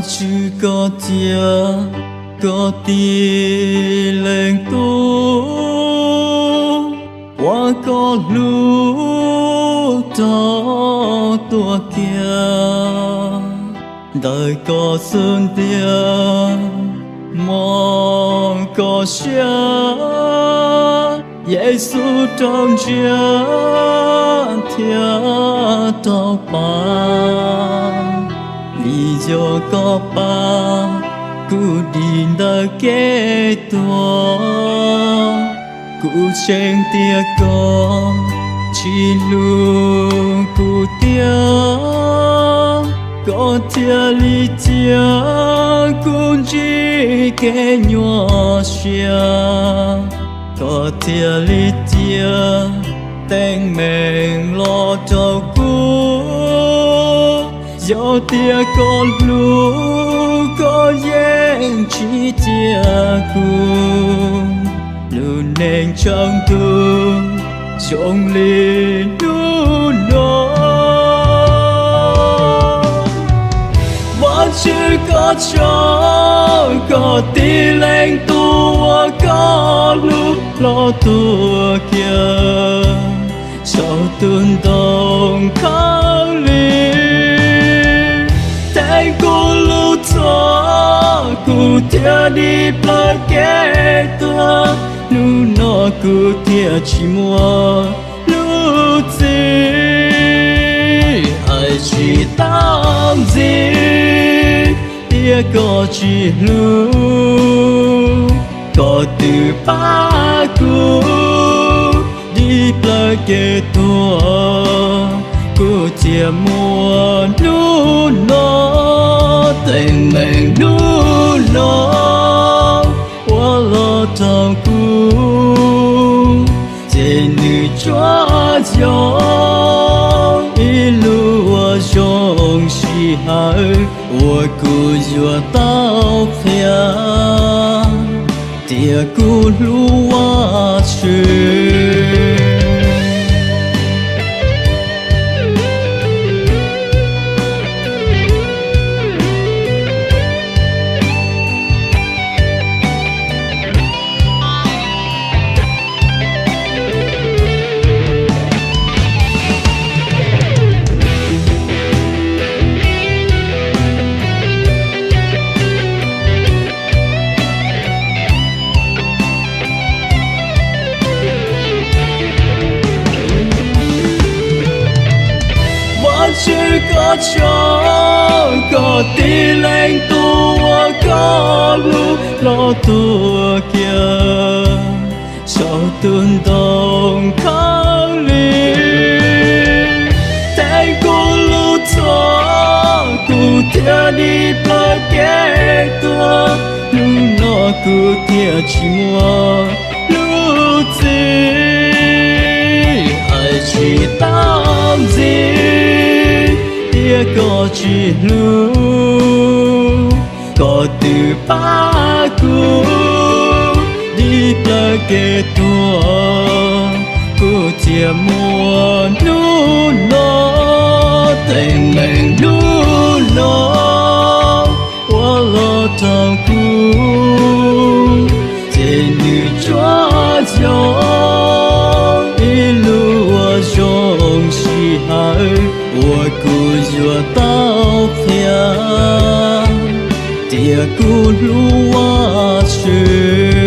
Vajtswv, koj cia koj tib leeg Tub uas koj hlub rov tuaj kiag ntawm koj xub ntiag, mob koj siab. Yexus raug ntsia thiab raug pam, vim yog koj pab kuv dim ntawm kev tuag. Kuv tseeb tias koj tsis hlub kuv tiag, koj thiaj li cia kuv ntsib kev nyuaj siab. Koj thiaj li cia teeb meem los rau kuv. Yog tias koj hlub, koj yeej tsis cia kuv lub neej tsaus ntuj zoo li hnub no. Vajtswv, koj tso koj tib leeg Tub uas koj hlub los tuag kiag saum tus ntoo khaub lig, theej kuv lub txhoj, kuv thiaj dim plaws kev tuag. Hnub no kuv thiaj tsis muaj lub txim, hais tsis tau ntxiv tias koj tsis hlub. Koj twb pab kuv dim plaws kev tuag, kuv thiaj muaj hnub no. Teeb meem hnub no uas los rau kuv, ces nws tsuas yog ib lub uas zoo sij hawm uas kuv yuav tau qhia tias kuv hlub Vajtswv. Vajtswv, koj tso koj tib leeg Tub uas koj hlub los tuag kiag saum tus ntoo khaub lig, theej kuv lub txhoj, kuv thiaj dim plaws kev tuag. Hnub no kuv thiaj tsis muaj lub txim, hais tsis tau ntxiv tias koj tsis hlub. Koj twb pab kuv dim plaws kev tuag, kuv thiaj muaj hnub no. Teeb meem hnub no uas los rau kuv, ces nws tsuas yog ib lub uas zoo sij hawm uas kuv yuav tau qhia tias kuv hlub Vajtswv.